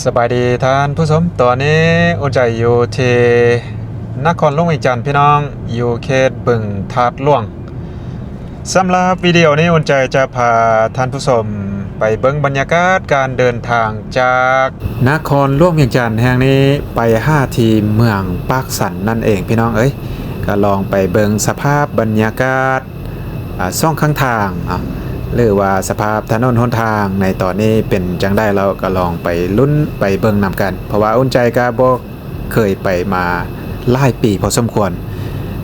ສະບາຍດີທ່ານຜູ້ຊົມ, ຕອນນີ້ອຸ່ນໃຈຢູ່ທີ່ນະຄອນຫຼວງວຽງຈັນພີ່ນ້ອງ, ຢູ່ເຂດບຶງທາດຫຼວງ. ສຳລັບວິດີໂອນີ້ ອຸ່ນໃຈຈະພາທ່ານຜູ້ຊົມໄປເບິ່ງບັນຍາກາດການເດີນທາງຈາກນະຄອນຫຼວງວຽງຈັນແຫ່ງນີ້ ໄປຫາທີ່ເມືອງປາກຊັນນັ້ນເອງພີ່ນ້ອງເອີຍ. ກໍລອງໄປເບິ່ງສະພາບບັນຍາກາດ ອາ ສອງຂ້າງທາງເນາະ ຫຼືວ່າສະພາບຖະໜົນຫົນທາງໃນຕອນນີ້ເປັນຈັ່ງໃດ ແລ້ວກໍລອງໄປລຸ້ນໄປເບິ່ງນຳກັນ, ເພາະວ່າອຸ່ນໃຈກໍບໍ່ເຄີຍໄປມາຫຼາຍປີພໍສົມຄວນ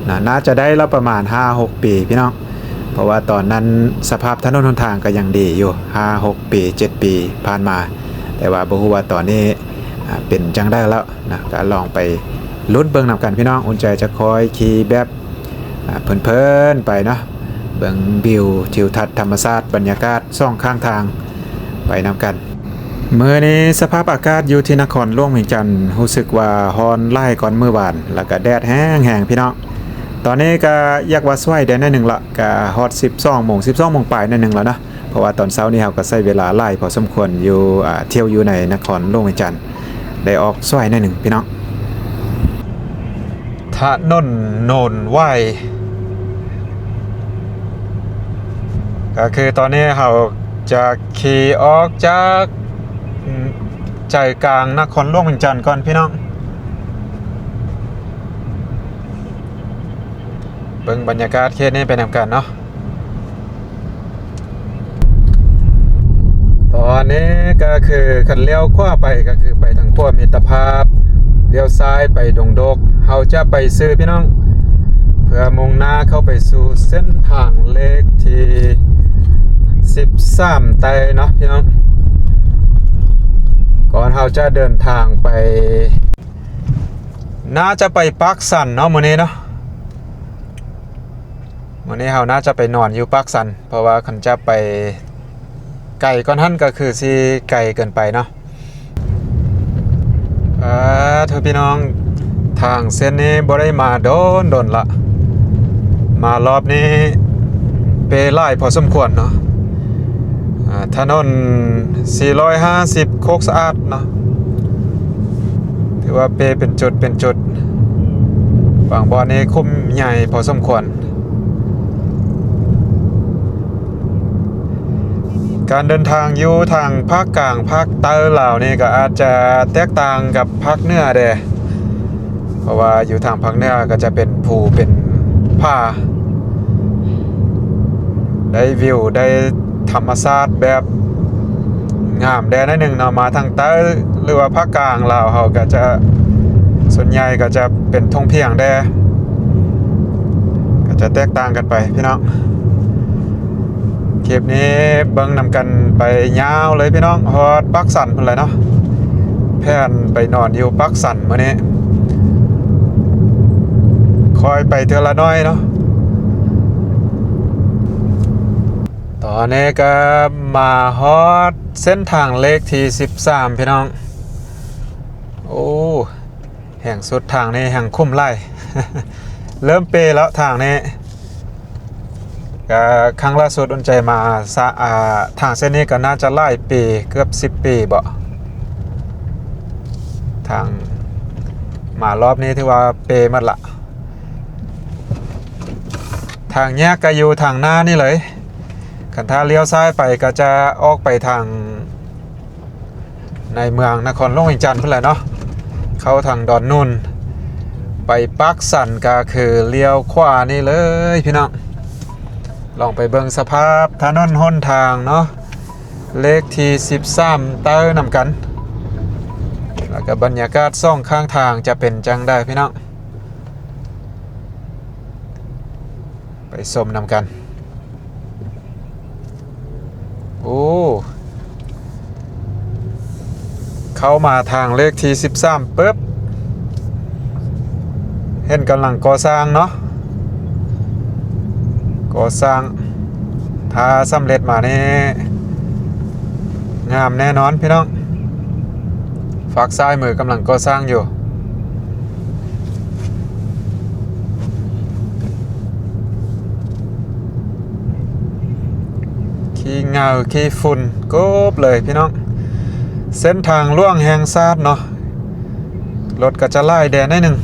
ນະ, ໜ້າຈະໄດ້ລະປະມານຫ້າຫົກປີພີ່ນ້ອງ, ເພາະວ່າຕອນນັ້ນສະພາບຖະໜົນຫົນທາງກໍຍັງດີຢູ່ ຫ້າຫົກປີ ເຈັດປີຜ່ານມາ, ແຕ່ວ່າບໍ່ຮູ້ວ່າຕອນນີ້ ອາ ເປັນຈັ່ງໃດແລ້ວນະ, ກໍລອງໄປລຸ້ນເບິ່ງນຳກັນພີ່ນ້ອງ. ອຸ່ນໃຈຈະຄ່ອຍຂີ່ແບບ ອາ ເພີນໆໄປເນາະ, ເບິ່ງວິວທິວທັດທຳມະຊາດ ບັນຍາກາດສອງຂ້າງທາງໄປນຳກັນ. ມື້ນີ້ສະພາບອາກາດຢູ່ທີ່ນະຄອນຫຼວງວຽງຈັນ ຮູ້ສຶກວ່າຮ້ອນຫຼາຍກ່ອນມື້ວານ ແລ້ວກະແດດແຮງໆພີ່ນ້ອງ. ຕອນນີ້ກະຢາກວ່າສວາຍແດ່ໜ້ອຍໜຶ່ງລະ, ກະຮອດສິບສອງໂມງ ສິບສອງໂມງປາຍໜ້ອຍໜຶ່ງລະເນາະ. ເພາະວ່າຕອນເຊົ້ານີ້ເຮົາກໍໃຊ້ເວລາຫຼາຍພໍສົມຄວນຢູ່ ອາ ທ່ຽວຢູ່ໃນນະຄອນຫຼວງວຽງຈັນ, ໄດ້ອອກສວາຍໜ້ອຍໜຶ່ງພີ່ນ້ອງ. ຖະໜົນໂນນຫວາຍ ກໍຄືຕອນນີ້ເຮົາຈະຂີ່ອອກຈາກ ອາ ໃຈກາງນະຄອນຫຼວງວຽງຈັນກ່ອນພີ່ນ້ອງ, ເບິ່ງບັນຍາກາດເຂດນີ້ໄປນຳກັນເນາະ. ຕອນນີ້ກໍຄືຄັນລ້ຽວຂວາໄປກໍຄືໄປທາງຂົວມິດຕະພາບ, ລ້ຽວຊ້າຍໄປດົງດົກ. ເຮົາຈະໄປຊື່ພີ່ນ້ອງ ເພື່ອມຸ່ງໜ້າເຂົ້າໄປສູ່ເສັ້ນທາງເລກທີສິບສາມໃຕ້ເນາະພີ່ນ້ອງ, ກ່ອນເຮົາຈະເດີນທາງໄປ. ໜ້າຈະໄປປາກຊັນເນາະມື້ນີ້ເນາະ, ມື້ນີ້ເຮົາໜ້າຈະໄປນອນຢູ່ປາກຊັນ. ເພາະວ່າຄັນຈະໄປໄກກ່ອນຫັ້ນກໍຄືຊິໄກເກີນໄປເນາະ. ອາ ໂທ້ ພີ່ນ້ອງ, ທາງເສັ້ນນີ້ບໍ່ໄດ້ມາດົນໆລະ, ມາລອບນີ້ເປຫຼາຍພໍສົມຄວນເນາະ. ອາ ຖະໜົນສີ່ຮ້ອຍຫ້າສິບໂຄກສະອາດເນາະ, ຖືວ່າເປເປັນຈຸດເປັນຈຸດ, ບາງບ່ອນນີ້ຂຸມໃຫຍ່ພໍສົມຄວນ. ການເດີນທາງຢູ່ທາງພາກກາງພາກໃຕ້ລາວນີ້ກໍອາດຈະແຕກຕ່າງກັບພາກເໜືອແດ່, ເພາະວ່າຢູ່ທາງພາກເໜືອກໍຈະເປັນພູເປັນຜາ, ໄດ້ວິວ ໄດ້ ທຳມະຊາດແບບງາມແດ່ໜ້ອຍໜຶ່ງເນາະ. ມາທາງໃຕ້ ຫຼືວ່າພາກກາງລາວເຮົາກໍຈະ ສ່ວນໃຫຍ່ກໍຈະເປັນທົ່ງພຽງແດ່, ກໍຈະແຕກຕ່າງກັນໄປພີ່ນ້ອງ. ຄລິບນີ້ເບິ່ງນຳກັນໄປຍາວເລີຍພີ່ນ້ອງ, ຮອດປາກຊັນພຸ້ນແຫຼະເນາະ. ແຜນໄປນອນຢູ່ປາກຊັນມື້ນີ້, ຄ່ອຍໄປເທື່ອລະໜ້ອຍເນາະ. ຕອນນີ້ກໍມາຮອດເສັ້ນທາງເລກທີສິບສາມພີ່ນ້ອງ. ໂອ້ ແຮ່ງສຸດທາງນີ້ແຮ່ງຂຸມຫຼາຍ, ເລີ່ມເປແລ້ວທາງນີ້. ກໍຄັ້ງລ່າສຸດອຸ່ນໃຈມາ ສະ ອາ ທາງເສັ້ນນີ້ກໍໜ້າຈະຫຼາຍປີ, ເກືອບສິບປີເບາະ. ທາງມາລອບນີ້ຖືວ່າເປໝົດລະ. ທາງແຍກກໍຢູ່ທາງໜ້ານີ້ເລີຍ. ຄັນຖ້າລ້ຽວຊ້າຍໄປກໍຈະອອກໄປທາງໃນເມືອງນະຄອນຫຼວງວຽງຈັນພຸ້ນແຫຼະເນາະ, ເຂົ້າທາງດອນນູນ ໄປປາກຊັນກໍຄືລ້ຽວຂວານີ້ເລີຍພີ່ນ້ອງ. ລອງໄປເບິ່ງສະພາບຖະໜົນຫົນທາງເນາະ, ເລກທີສິບສາມໃຕ້ນຳກັນ, ແລ້ວກໍບັນຍາກາດສອງຂ້າງທາງຈະເປັນຈັ່ງໃດພີ່ນ້ອງ. ໄປຊົມນຳກັນ. ໂອ້ ເຂົ້າມາທາງເລກທີສິບສາມປຶບ ເຫັນກຳລັງກໍ່ສ້າງເນາະ, ກໍ່ສ້າງ. ຖ້າສຳເລັດມານີ້ ງາມແນ່ນອນພີ່ນ້ອງ. ຟາກຊ້າຍມືກຳລັງກໍ່ສ້າງຢູ່. ຂີ້ເຫງົາຂີ້ຝຸ່ນກົບເລີຍພີ່ນ້ອງ. ເສັ້ນທາງຫຼວງແຫ່ງຊາດເນາະ, ລົດກໍຈະຫຼາຍແດ່ໜ້ອຍໜຶ່ງ,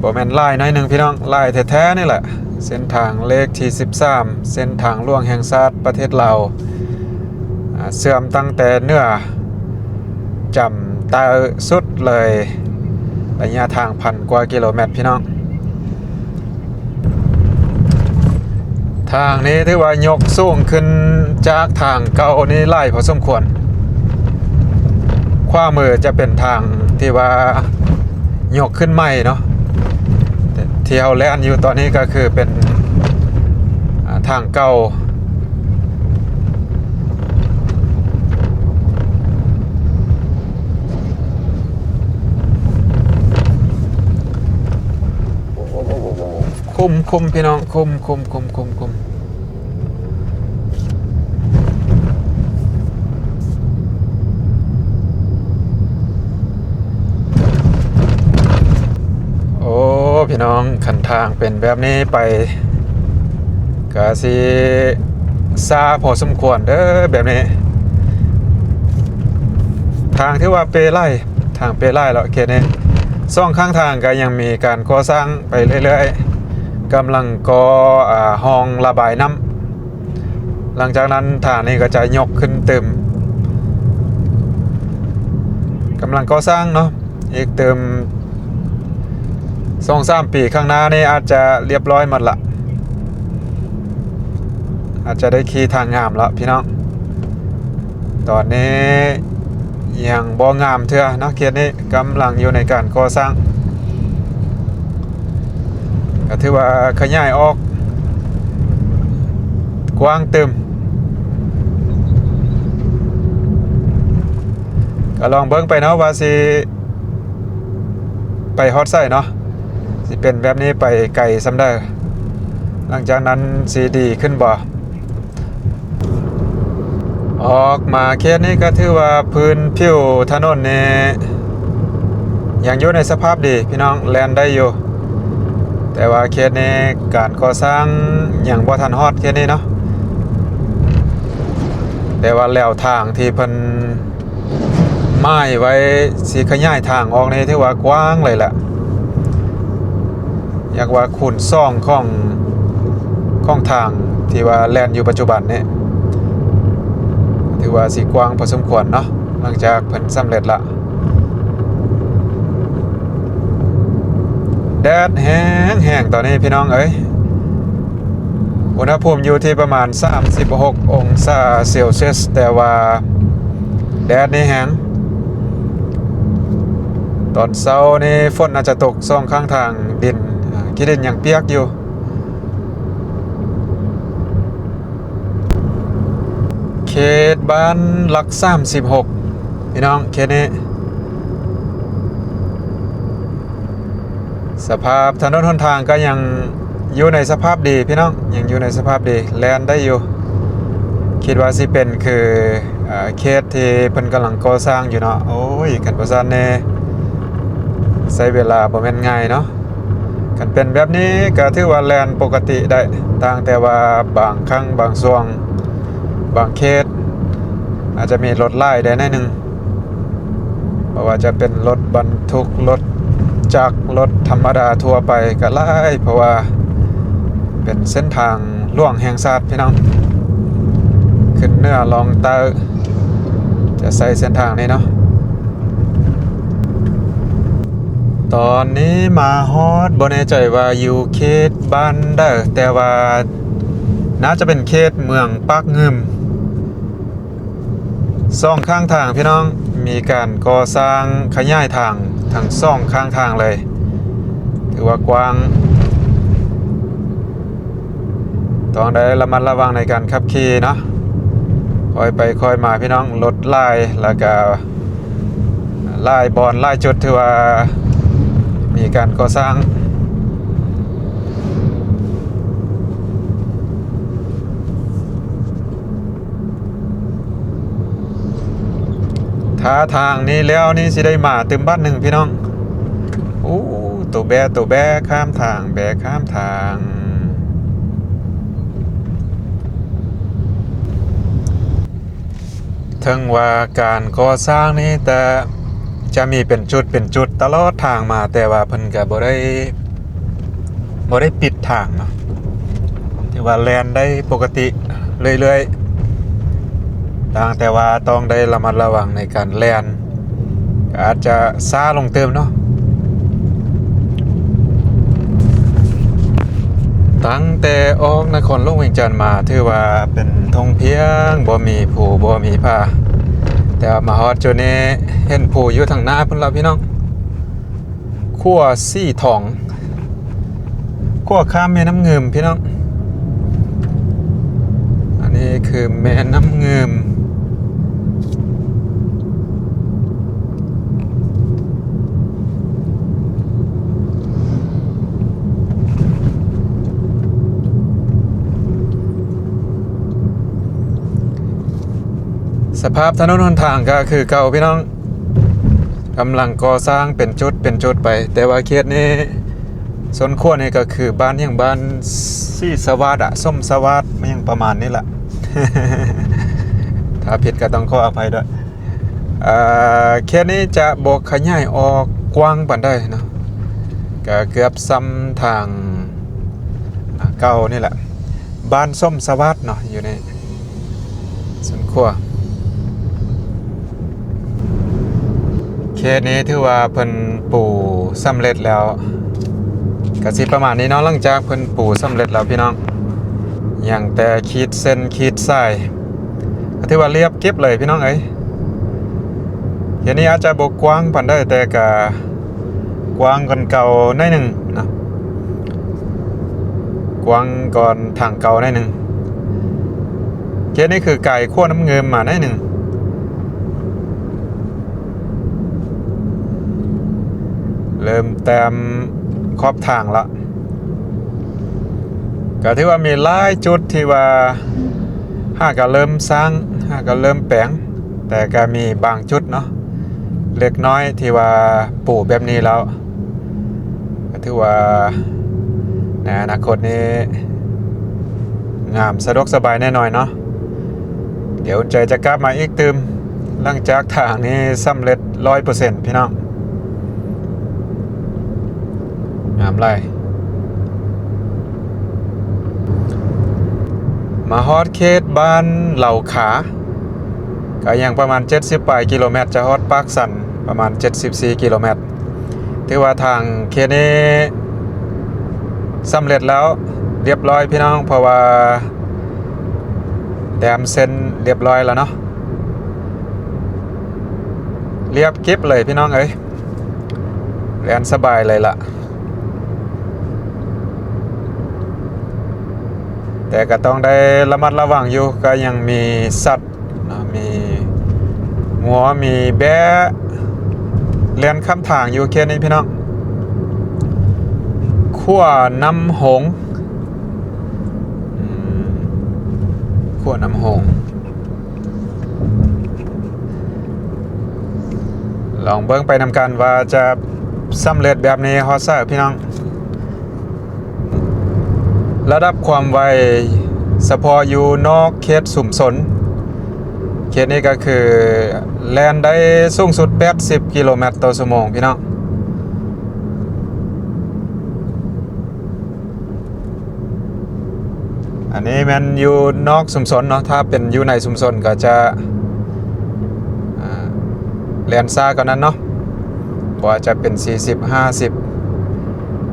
ບໍ່ແມ່ນຫຼາຍໜ້ອຍໜຶ່ງພີ່ນ້ອງ, ຫຼາຍແທ້ໆນີ້ແຫຼະ. ເສັ້ນທາງເລກທີສິບສາມ ເສັ້ນທາງຫຼວງແຫ່ງຊາດປະເທດລາວ, ອາ ເຊື່ອມຕັ້ງແຕ່ເໜືອ ຈຳໃຕ້ສຸດເລີຍ, ໄລຍະທາງພັນກວ່າກິໂລແມັດພີ່ນ້ອງ. ທາງນີ້ຖືວ່າຍົກສູງຂຶ້ນຈາກທາງເກົ່ານີ້ຫຼາຍພໍສົມຄວນ. ຂວາມືຈະເປັນທາງທີ່ວ່າຍົກຂຶ້ນໃໝ່ເນາະ, ທີ່ເຮົາແລ່ນຢູ່ຕອນນີ້ກໍຄືເປັນ ອາ ທາງເກົ່າ. ຄຸ້ມໆ ພີ່ນ້ອງ, ຄຸ້ມໆໆໆໆ. ໂອ້ ພີ່ນ້ອງ, ຄັນທາງເປັນແບບນີ້ໄປ ກະຊິຊ້າພໍສົມຄວນເດີ້ ແບບນີ້. ທາງຖືວ່າເປຫຼາຍ, ທາງເປຫຼາຍແລ້ວເຂດນີ້. ສອງຂ້າງທາງກະຍັງມີການກໍ່ສ້າງໄປເລື້ອຍໆ, ກຳລັງກໍ່ ອາ ຮ່ອງລະບາຍນ້ຳ. ຫຼັງຈາກນັ້ນທາງນີ້ກໍຈະຍົກຂຶ້ນຕື່ມ, ກຳລັງກໍ່ສ້າງເນາະ, ອີກຕື່ມສອງສາມປີຂ້າງໜ້ານີ້ອາດຈະລຽບຮ້ອຍໝົດລະ, ອາດຈະໄດ້ຂີ່ທາງງາມລະພີ່ນ້ອງ. ຕອນນີ້ຍັງບໍ່ງາມເທື່ອເນາະ, ເຂດນີ້ກຳລັງຢູ່ໃນການກໍ່ສ້າງ. ກໍຖືວ່າຂະຫຍາຍອອກກວ້າງຕື່ມ, ກໍລອງເບິ່ງໄປເນາະວ່າຊິໄປຮອດໃສເນາະ, ຊິເປັນແບບນີ້ໄປໄກສ່ຳໃດ, ຫຼັງຈາກນັ້ນຊິດີຂຶ້ນບໍ່. ອອກມາເຂດນີ້ກໍຖືວ່າພື້ນຜິວຖະໜົນນີ້ຍັງຢູ່ໃນສະພາບດີພີ່ນ້ອງ, ແລ່ນໄດ້ຢູ່, ແຕ່ວ່າເຂດນີ້ການກໍ່ສ້າງຍັງບໍ່ທັນຮອດເຂດນີ້ເນາະ. ແຕ່ວ່າແລວທາງທີ່ເພິ່ນໝາຍໄວ້ຊິຂະຫຍາຍທາງອອກນີ້ຖືວ່າກວ້າງເລີຍແຫຼະ. ຢາກວ່າຄູນສອງຂອງ ຂອງທາງທີ່ວ່າແລ່ນຢູ່ປັດຈຸບັນນີ້ ຖືວ່າຊິກວ້າງພໍສົມຄວນເນາະ, ຫຼັງຈາກເພິ່ນສຳເລັດລະ. ແດດແຮງໆຕອນນີ້ພີ່ນ້ອງເອີຍ, ອຸນຫະພູມຢູ່ທີ່ປະມານສາມສິບຫົກອົງສາເຊລຊຽສ, ແຕ່ວ່າແດດນີ້ແຮງ. ຕອນເຊົ້ານີ້ຝົນອາດຈະຕົກສອງຂ້າງທາງ, ດິນ ອາ ຂີ້ດິນຍັງປຽກຢູ່. ເຂດບ້ານຫຼັກສາມສິບຫົກ ພີ່ນ້ອງ, ເຂດນີ້ ສະພາບຖະໜົນຫົນທາງກໍຍັງຢູ່ໃນສະພາບດີພີ່ນ້ອງ, ຍັງຢູ່ໃນສະພາບດີ, ແລ່ນໄດ້ຢູ່. ຄິດວ່າຊິເປັນຄື ເຂດທີ່ເພິ່ນກຳລັງກໍ່ສ້າງຢູ່ເນາະ. ໂອ້ຍ ຄັນບໍ່ຊັ້ນແນ່ ໃຊ້ເວລາບໍ່ແມ່ນງ່າຍເນາະ. ຄັນເປັນແບບນີ້ກໍຖືວ່າແລ່ນປົກກະຕິໄດ້, ຕ່າງແຕ່ວ່າບາງຄັ້ງບາງຊ່ວງ ບາງເຂດອາດຈະມີລົດຫຼາຍໄດ້ໜ້ອຍໜຶ່ງ, ບໍ່ວ່າຈະເປັນລົດບັນທຸກ, ລົດຈັກ, ລົດທຳມະດາທົ່ວໄປກໍຫຼາຍ, ເພາະວ່າເປັນເສັ້ນທາງຫຼວງແຫ່ງຊາດ ພີ່ນ້ອງ, ຂຶ້ນເໜືອລ່ອງໃຕ້ ຈະໃຊ້ເສັ້ນທາງນີ້ເນາະ. ຕອນນີ້ມາຮອດ ບໍ່ແນ່ໃຈວ່າຢູ່ເຂດບ້ານໃດ, ແຕ່ວ່າໜ້າຈະເປັນເຂດເມືອງປາກງື່ມ. ສອງຂ້າງທາງ ພີ່ນ້ອງ, ມີການກໍ່ສ້າງຂະຫຍາຍທາງທັງສອງຂ້າງທາງເລີຍ, ຖືວ່າກວ້າງ. ຕ້ອງໄດ້ລະມັດລະວັງໃນການຂັບຂີ່ເນາະ, ຄ່ອຍໄປຄ່ອຍມາພີ່ນ້ອງ, ລົດຫຼາຍ ແລ້ວກະຫຼາຍບ່ອນຫຼາຍຈຸດ ຖືວ່າມີການກໍ່ສ້າງ. ຖ້າທາງນີ້ແລ້ວນີ້ຊິໄດ້ມາຕື່ມບາດໜຶ່ງພີ່ນ້ອງ. ໂອ້ ໂຕແບ ໂຕແບຂ້າມທາງ, ແບຂ້າມທາງ. ເຖິງວ່າການກໍ່ສ້າງນີ້ ແຕ່ຈະມີເປັນຈຸດເປັນຈຸດຕະຫຼອດທາງມາ, ແຕ່ວ່າເພິ່ນກະບໍ່ໄດ້ ບໍ່ໄດ້ປິດທາງເນາະ, ຖືວ່າແລ່ນໄດ້ປົກກະຕິເລື້ອຍໆ, ຕ່າງແຕ່ວ່າຕ້ອງໄດ້ລະມັດລະວັງໃນການແລ່ນ, ກະອາດຈະຊ້າລົງຕື່ມເນາະ. ຕັ້ງແຕ່ອອກນະຄອນຫຼວງວຽງຈັນມາ ຖືວ່າເປັນທົ່ງພຽງ, ບໍ່ມີພູ ບໍ່ມີຜາ, ແຕ່ວ່າມາຮອດຈຸດນີ້ ເຫັນພູຢູ່ທາງໜ້າພຸ້ນລະພີ່ນ້ອງ. ຂົວສີທອງ, ຂົວຂ້າມແມ່ນ້ຳງື່ມພີ່ນ້ອງ. ອັນນີ້ຄືແມ່ນ້ຳງື່ມ. ສະພາບຖະໜົນຫົນທາງກໍຄືເກົ່າພີ່ນ້ອງ, ກຳລັງກໍ່ສ້າງເປັນຈຸດເປັນຈຸດໄປ, ແຕ່ວ່າເຂດນີ້ ໂຊນຂົວນີ້ກໍຄືບ້ານຫຍັງ, ບ້ານສີສະຫວາດອະ, ສົມສະຫວາດ ຫຍັງປະມານນີ້ລະ, ຖ້າຜິດກໍຕ້ອງຂໍອະໄພດ້ວຍ. ເອີ ເຂດນີ້ຈະບໍ່ຂະຫຍາຍອອກກວ້າງປານໃດເນາະ, ກໍເກືອບສ່ຳທາງເກົ່ານີ້ແຫຼະ, ບ້ານສົມສະຫວາດເນາະ ຢູ່ໃນ ສວນຄົວ. ເຂດນີ້ຖືວ່າເພິ່ນປູສຳເລັດແລ້ວ, ກະຊິປະມານນີ້ເນາະ, ຫຼັງຈາກເພິ່ນປູສຳເລັດແລ້ວພີ່ນ້ອງ, ຍັງແຕ່ຂີດເສັ້ນຂີດສາຍ, ກະຖືວ່າລຽບກິບເລີຍພີ່ນ້ອງເອີຍ. ເຂດນີ້ອາດຈະບໍ່ກວ້າງປານໃດ, ແຕ່ກະ ກວ້າງກວ່າເກົ່າໜ້ອຍໜຶ່ງນະ, ກວ້າງກວ່າທາງເກົ່າໜ້ອຍໜຶ່ງ. ເຂດນີ້ຄືກາຍຂົວນ້ຳງື່ມມາໜ້ອຍໜຶ່ງ, ເລີ່ມແຕ້ມຂອບທາງລະ, ກະຖືວ່າມີຫຼາຍຈຸດທີ່ວ່າຫາກະເລີ່ມສ້າງ, ຫາກະເລີ່ມແປງ, ແຕ່ກະມີບາງຈຸດເນາະ ເລັກນ້ອຍທີ່ວ່າປູແບບນີ້ແລ້ວ ກໍຖືວ່າໃນອະນາຄົດນີ້ງາມ ສະດວກສະບາຍແນ່ນອນເນາະ. ດຽວອຸ່ນໃຈຈະກັບມາອີກຕື່ມ ຫຼັງຈາກທາງນີ້ສຳເລັດຮ້ອຍເປີເຊັນພີ່ນ້ອງ. ງາມຫຼາຍ. ມາຮອດເຂດບ້ານເລົ່າຂາ ກໍຍັງປະມານເຈັດສິບປາຍກິໂລແມັດ, ຈະຮອດປາກຊັນປະມານເຈັດສິບສີ່ກິໂລແມັດ. ຖືວ່າທາງເຂດນີ້ສຳເລັດແລ້ວ ລຽບຮ້ອຍພີ່ນ້ອງ, ເພາະວ່າແຕ້ມເສັ້ນລຽບຮ້ອຍແລ້ວເນາະ, ລຽບກິບເລີຍພີ່ນ້ອງເອີຍ. ແລ່ນສະບາຍເລີຍລະ, ແຕ່ກໍຕ້ອງໄດ້ລະມັດລະວັງຢູ່, ກໍຍັງມີສັດເນາະ, ມີງົວ ມີແບ້ ແລ່ນຂ້າມທາງຢູ່ເຂດນີ້ພີ່ນ້ອງ. ຂົວນ້ຳຫົງ, ອືມ ຂົວນ້ຳຫົງ. ລອງເບິ່ງໄປນຳກັນວ່າຈະສຳເລັດແບບນີ້ຮອດໃສພີ່ນ້ອງ. ລະດັບຄວາມໄວສະເພາະຢູ່ນອກເຂດຊຸມຊົນ, ເຂດນີ້ກໍຄືແລ່ນໄດ້ສູງສຸດແປດສິບກິໂລແມັດຕໍ່ຊົ່ວໂມງພີ່ນ້ອງ. ອັນນີ້ແມ່ນຢູ່ນອກຊຸມຊົນເນາະ, ຖ້າເປັນຢູ່ໃນຊຸມຊົນກໍຈະ ອ່າ ແລ່ນຊ້າກວ່ານັ້ນເນາະ, ເພາະວ່າຈະເປັນສີ່ສິບ ຫ້າສິບ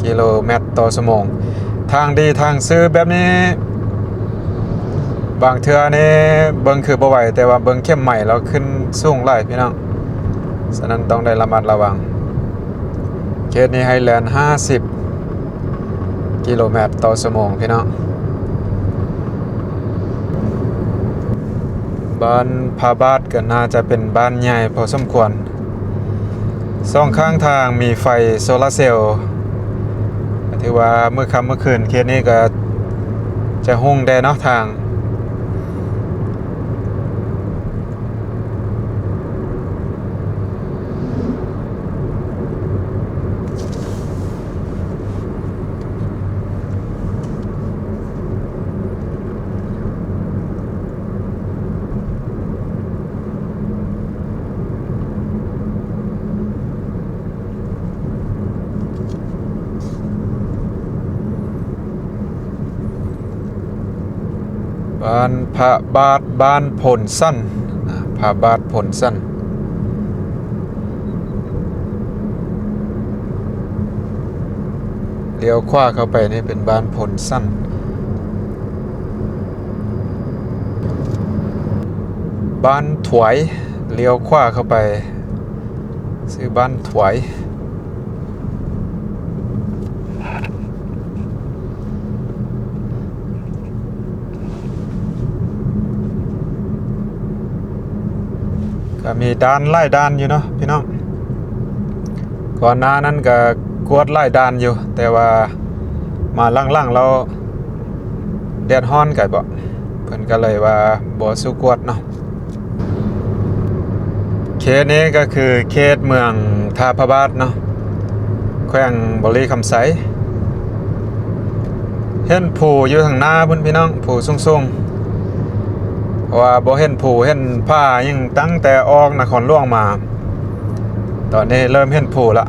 ກິໂລແມັດຕໍ່ຊົ່ວໂມງ. ທາງດີທາງຊື່ແບບນີ້ ບາງເທື່ອນີ້ເບິ່ງຄືບໍ່ໄຫວ, ແຕ່ວ່າເບິ່ງເຂັມໄມແລ້ວຂຶ້ນສູງຫຼາຍພີ່ນ້ອງ, ສະນັ້ນຕ້ອງໄດ້ລະມັດລະວັງ. ເຂດນີ້ໃຫ້ແລ່ນຫ້າສິບກິໂລແມັດຕໍ່ຊົ່ວໂມງພີ່ນ້ອງ. ບ້ານພະບາດກໍໜ້າຈະເປັນບ້ານໃຫຍ່ພໍສົມຄວນ. ສອງຂ້າງທາງມີໄຟໂຊລາເຊວ, ຖືວ່າມື້ຄ່ຳມື້ຄືນເຂດນີ້ກໍຈະຮຸ່ງແດ່ເນາະທາງ. ເ ບ້ານພະບາດ ບ້ານໂພນຊັນນະ ພະບາດໂພນຊັນ. ລ້ຽວຂວາເຂົ້າໄປນີ້ເປັນບ້ານໂພນຊັນ. ບ້ານຖວາຍ ລ້ຽວຂວາເຂົ້າໄປ ຊື່ບ້ານຖວາຍ. ກໍມີດ່ານຫຼາຍດ່ານຢູ່ເນາະພີ່ນ້ອງ. ກ່ອນໜ້ານັ້ນກໍກວດຫຼາຍດ່ານຢູ່ ແຕ່ວ່າມາຫຼັງໆແລ້ວແດດຮ້ອນໄກເບາະ ເພິ່ນກໍເລີຍວ່າບໍ່ສູ່ກວດເນາະ. ເຂດນີ້ກໍຄືເຂດເມືອງທ່າພະບາດເນາະ ແຂວງບໍລິຄຳໄຊ. ເຫັນພູຢູ່ທາງໜ້າພຸ້ນພີ່ນ້ອງ ພູສູງໆ ເພາະວ່າບໍ່ເຫັນພູເຫັນຜາຫຍັງຕັ້ງແຕ່ອອກນະຄອນຫຼວງມາ. ຕອນນີ້ເລີ່ມເຫັນພູລະ.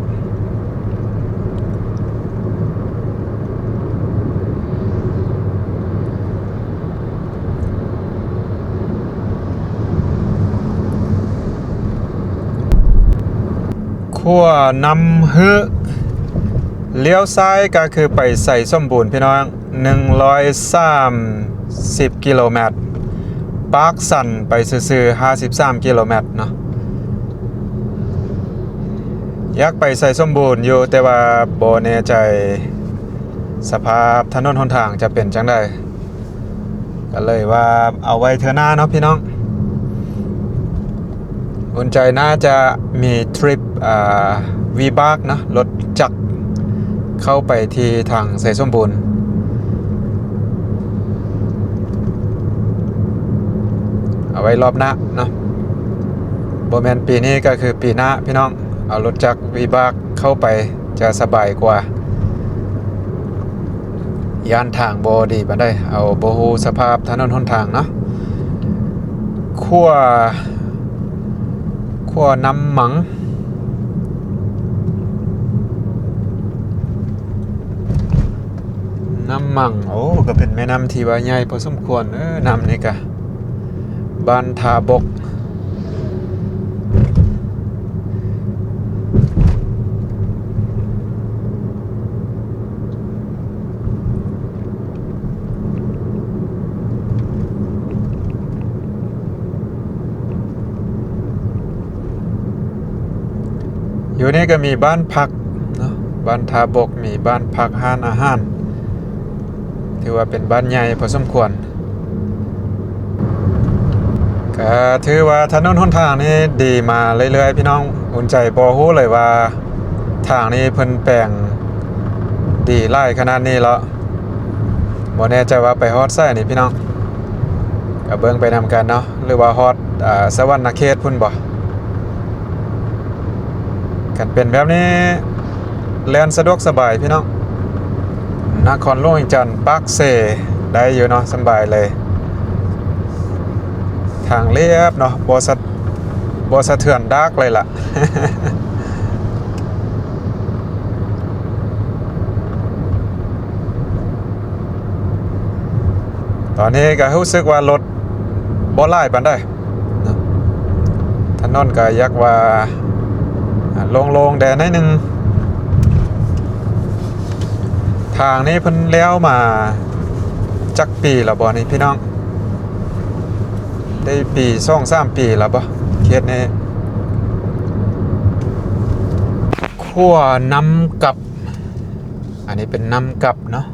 ຂົວນ້ຳຮຶ ລ້ຽວຊ້າຍກໍຄືໄປໄຊສົມບູນພີ່ນ້ອງ ໜຶ່ງຮ້ອຍສາມສິບກິໂລແມັດ, ປາກຊັນໄປຊື່ໆ ຫ້າສິບສາມກິໂລແມັດເນາະ. ຢາກໄປໄຊສົມບູນຢູ່ ແຕ່ວ່າບໍ່ແນ່ໃຈສະພາບຖະໜົນຫົນທາງຈະເປັນຈັ່ງໃດ ກໍເລີຍວ່າເອົາໄວ້ເທື່ອໜ້າເນາະພີ່ນ້ອງ. ອຸ່ນໃຈໜ້າຈະມີທຣິບ ອ່າ ວິບາກເນາະ ລົດຈັກເຂົ້າໄປທີ່ທາງໄຊສົມບູນ ເອົາໄວ້ລອບໜ້າເນາະ. ບໍ່ແມ່ນປີນີ້ກໍຄືປີໜ້າພີ່ນ້ອງ ເອົາລົດຈັກວິບາກເຂົ້າໄປຈະສະບາຍກວ່າ. ຢ້ານທາງບໍ່ດີປານໃດ ເຮົາບໍ່ຮູ້ສະພາບຖະໜົນຫົນທາງເນາະ. ຂົວ ຂົວນ້ຳມັງ ນ້ຳມັງ ໂອ້ ກໍເປັນແມ່ນ້ຳທີ່ວ່າໃຫຍ່ພໍສົມຄວນເອີ ນ້ຳນີ້ກະ ບ້ານທ່າບົກ. ຢູ່ນີ້ກໍມີບ້ານພັກເນາະ ບ້ານທ່າບົກ ມີບ້ານພັກ ຮ້ານອາຫານ ຖືວ່າເປັນບ້ານໃຫຍ່ພໍສົມຄວນ. ກະຖືວ່າຖະໜົນຫົນທາງນີ້ດີມາເລື້ອຍໆ ພີ່ນ້ອງ. ອຸ່ນໃຈບໍ່ຮູ້ເລີຍວ່າທາງນີ້ເພິ່ນແປງດີຫຼາຍຂະໜາດນີ້ເລາະ ບໍ່ແນ່ໃຈວ່າໄປຮອດໃສນີ້ພີ່ນ້ອງ ກະເບິ່ງໄປນຳກັນເນາະ ຫຼືວ່າຮອດ ອ່າ ສະຫວັນນະເຂດພຸ້ນບໍ. ຄັນເປັນແບບນີ້ແລ່ນສະດວກສະບາຍພີ່ນ້ອງ ນະຄອນຫຼວງວຽງຈັນ ປາກເຊ ໄດ້ຢູ່ເນາະ ສະບາຍເລີຍ. ທາງລຽບເນາະ ບໍ່ສະ ບໍ່ສະເທືອນດາກເລີຍລະ. ຕອນນີ້ກໍຮູ້ສຶກວ່າລົດບໍ່ຫຼາຍປານໃດ ຖະໜົນກໍຢາກວ່າໂລ່ງໆແດ່ໜ້ອຍໜຶ່ງ. ທາງນີ້ເພິ່ນແລ້ວມາຈັກປີແລ້ວບໍ່ນີ້ພີ່ນ້ອງ? ໄດ້ປີສອງສາມປີແລ້ວບໍ່ ເຂດນີ້? ຂົວນ້ຳກັບ ອັນນີ້ເປັນນ້ຳກັບເນາະ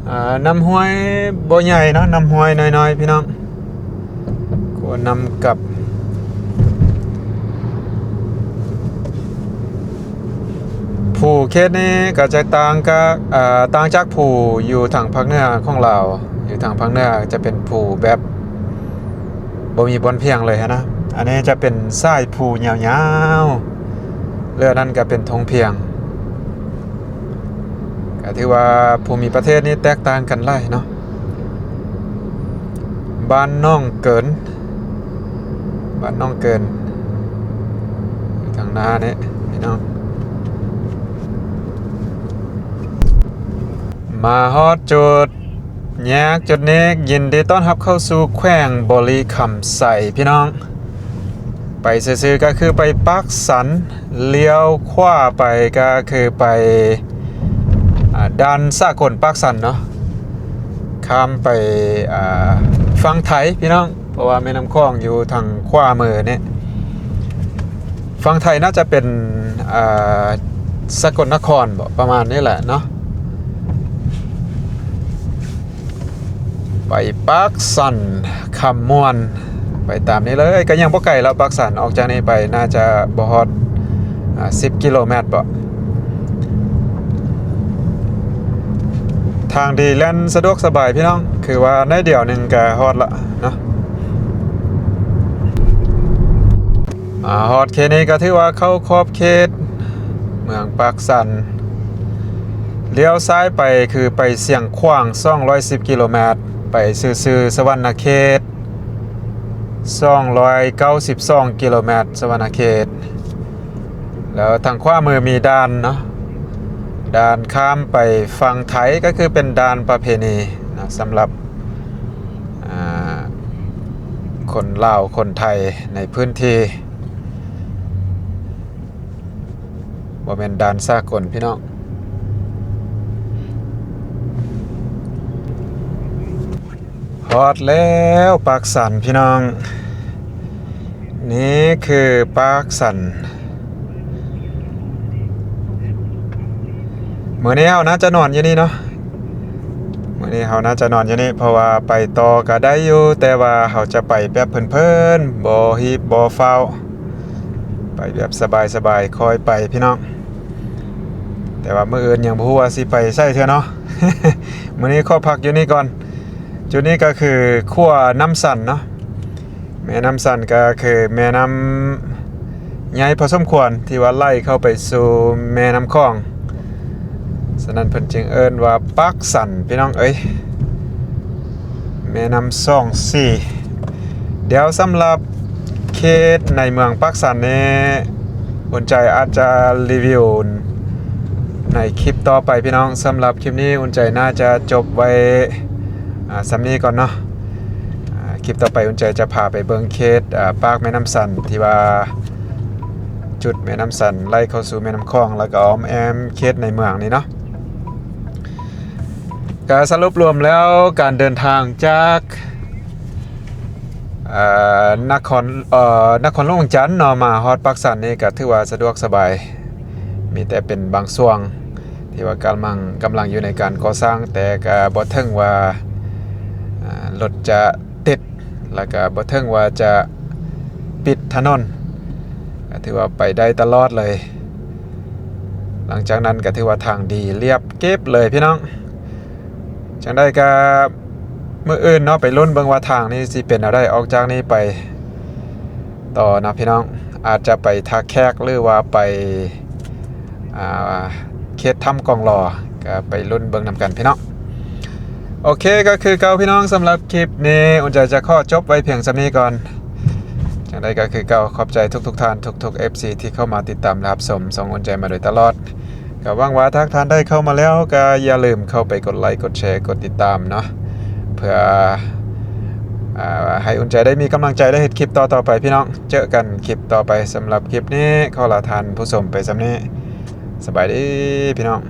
ເອີ ນ້ຳຫ້ວຍບໍ່ໃຫຍ່ເນາະ ນ້ຳຫ້ວຍນ້ອຍໆ ພີ່ນ້ອງ. ຂົວນ້ຳກັບ ພູເຂດນີ້ກໍຈະຕ່າງກະ ເອີ ຕ່າງຈາກພູຢູ່ທາງພາກເໜືອຂອງລາວ. ຢູ່ທາງພາກເໜືອຈະເປັນພູແບບ ບໍ່ມີບ່ອນພຽງເລີຍຫັ້ນນະ. ອັນນີ້ຈະເປັນສາຍພູຍາວໆ ເຫຼືອນັ້ນກໍເປັນທົ່ງພຽງ. ກໍຖືວ່າພູມິປະເທດນີ້ແຕກຕ່າງກັນຫຼາຍເນາະ. ບ້ານໜອງເກີນ ບ້ານໜອງເກີນ ຢູ່ທາງໜ້ານີ້ພີ່ນ້ອງ. ມາຮອດຈຸດ ແຍກຈຸດນີ້ ຍິນດີຕ້ອນຮັບເຂົ້າສູ່ແຂວງບໍລິຄຳໄຊພີ່ນ້ອງ. ໄປຊື່ໆ ກໍຄືໄປປາກຊັນ, ລ້ຽວຂວາໄປກໍຄືໄປ ອ່າ ດ່ານສາກົນປາກຊັນເນາະ, ຂ້າມໄປ ອ່າ ຝັ່ງໄທພີ່ນ້ອງ. ເພາະວ່າແມ່ນ້ຳຂອງຢູ່ທາງຂວາມືນີ້, ຝັ່ງໄທໜ້າຈະເປັນ ອ່າ ສະກົນນະຄອນບໍ ປະມານນີ້ແຫຼະເນາະ. ໄປປາກຊັນ ຄຳມ່ວນ ໄປຕາມນີ້ເລີຍ. ກໍຍັງບໍ່ໄກແລ້ວ ປາກຊັນ ອອກຈາກນີ້ໄປໜ້າຈະບໍ່ຮອດ ອ່າ ສິບກິໂລແມັດບໍ. ທາງດີ ແລ່ນສະດວກສະບາຍພີ່ນ້ອງ, ຄືວ່າໜ້ອຍດຽວໜຶ່ງກໍຮອດລະເນາະ. ມາຮອດເຂດນີ້ກໍຖືວ່າເຂົ້າຂອບເຂດເມືອງປາກຊັນ. ລ້ຽວຊ້າຍໄປຄືໄປຊຽງຂວາງ ສອງຮ້ອຍສິບກິໂລແມັດ, ໄປຊື່ໆ ສະຫວັນນະເຂດ ສອງຮ້ອຍເກົ້າສິບສອງກິໂລແມັດ ສະຫວັນນະເຂດ. ແລ້ວທາງຂວາມືມີດ່ານເນາະ, ດ່ານຂ້າມໄປຝັ່ງໄທ ກໍຄືເປັນດ່ານປະເພນີນະ ສຳລັບ ອ່າ ຄົນລາວຄົນໄທໃນພື້ນທີ່, ບໍ່ແມ່ນດ່ານສາກົນພີ່ນ້ອງ. ຮອດແລ້ວປາກຊັນພີ່ນ້ອງ, ນີ້ຄືປາກຊັນ. ມື້ນີ້ເຮົາໜ້າຈະນອນຢູ່ນີ້ເນາະ, ມື້ນີ້ເຮົາໜ້າຈະນອນຢູ່ນີ້ ເພາະວ່າໄປຕໍ່ກໍໄດ້ຢູ່, ແຕ່ວ່າເຮົາຈະໄປແບບເພີນໆ ບໍ່ຮີບບໍ່ຟ້າວ, ໄປແບບສະບາຍໆ ຄ່ອຍໄປພີ່ນ້ອງ. ແຕ່ວ່າມື້ອື່ນຍັງບໍ່ຮູ້ວ່າຊິໄປໃສເທື່ອເນາະ, ມື້ນີ້ຂໍພັກຢູ່ນີ້ກ່ອນ. ຈຸດນີ້ກໍຄືຂົວນ້ຳຊັນເນາະ, ແມ່ນ້ຳຊັນກໍຄືແມ່ນ້ຳໃຫຍ່ພໍສົມຄວນ ທີ່ວ່າໄຫຼເຂົ້າໄປສູ່ແມ່ນ້ຳຂອງ, ສະນັ້ນເພິ່ນຈຶ່ງເອີ້ນວ່າປາກຊັນພີ່ນ້ອງເອີຍ, ແມ່ນ້ຳສອງສີ. ດຽວສຳລັບເຂດໃນເມືອງປາກຊັນນີ້ ອຸ່ນໃຈອາດຈະຣີວິວໃນຄລິບຕໍ່ໄປພີ່ນ້ອງ. ສຳລັບຄລິບນີ້ ອຸ່ນໃຈໜ້າຈະຈົບໄວ້ ອ່າ ສ່ຳນີ້ກ່ອນເນາະ. ອ່າ ຄລິບຕໍ່ໄປ ອຸ່ນໃຈຈະພາໄປເບິ່ງເຂດ ອ່າ ປາກແມ່ນ້ຳຊັນ ທີ່ວ່າຈຸດແມ່ນ້ຳຊັນໄຫຼເຂົ້າສູ່ແມ່ນ້ຳຂອງ ແລ້ວກໍອ້ອມແອ້ມເຂດໃນເມືອງນີ້ເນາະ. ກໍສະຫຼຸບລວມແລ້ວ ການເດີນທາງຈາກ ເອີ ນະຄອນ ເອີ ນະຄອນຫຼວງວຽງຈັນເນາະ ມາຮອດປາກຊັນນີ້ກໍຖືວ່າສະດວກສະບາຍ, ມີແຕ່ເປັນບາງຊ່ວງທີ່ວ່າກຳລັງ ກຳລັງຢູ່ໃນການກໍ່ສ້າງ, ແຕ່ກໍບໍ່ເຖິງວ່າ ເອີ ລົດຈະຕິດ ແລ້ວກໍບໍ່ເຖິງວ່າຈະປິດຖະໜົນ, ກໍຖືວ່າໄປໄດ້ຕະຫຼອດເລີຍ. ຫຼັງຈາກນັ້ນກໍຖືວ່າທາງດີລຽບເກັບເລີຍພີ່ນ້ອງ. ຈັ່ງໃດກໍມື້ອື່ນເນາະ ໄປລຸ້ນເບິ່ງວ່າທາງນີ້ຊິເປັນແນວໃດ ອອກຈາກນີ້ໄປຕໍ່ເນາະພີ່ນ້ອງ, ອາດຈະໄປທ່າແຂກ ຫຼືວ່າໄປ ອ່າ ເຂດຖ້ຳກອງລໍ ກໍໄປລຸ້ນເບິ່ງນຳກັນພີ່ນ້ອງ. ໂອເຄ ກໍຄືເກົ່າພີ່ນ້ອງ, ສຳລັບຄລິບນີ້ ອຸ່ນໃຈຈະຂໍຈົບໄວ້ພຽງສ່ຳນີ້ກ່ອນ. ຈັ່ງໃດກໍຄືເກົ່າ, ຂອບໃຈທຸກໆທ່ານ ທຸກໆ ເອັຟຊີ ທີ່ເຂົ້າມາຕິດຕາມ ແລະ ຮັບຊົມຊ່ອງອຸ່ນໃຈມາໂດຍຕະຫຼອດ. ກໍຫວັງວ່າຖ້າທ່ານໃດເຂົ້າມາແລ້ວ ກໍຢ່າລືມເຂົ້າໄປກົດໄລ ກົດແຊ ກົດຕິດຕາມເນາະ, ເພື່ອ ອ່າ ໃຫ້ອຸ່ນໃຈໄດ້ມີກຳລັງໃຈ ໄດ້ເຮັດຄລິບຕໍ່ໆໄປພີ່ນ້ອງ. ເຈີກັນຄລິບຕໍ່ໄປ, ສຳລັບຄລິບນີ້ ຂໍລາທ່ານຜູ້ຊົມໄປສ່ຳນີ້. ສະບາຍດີພີ່ນ້ອງ.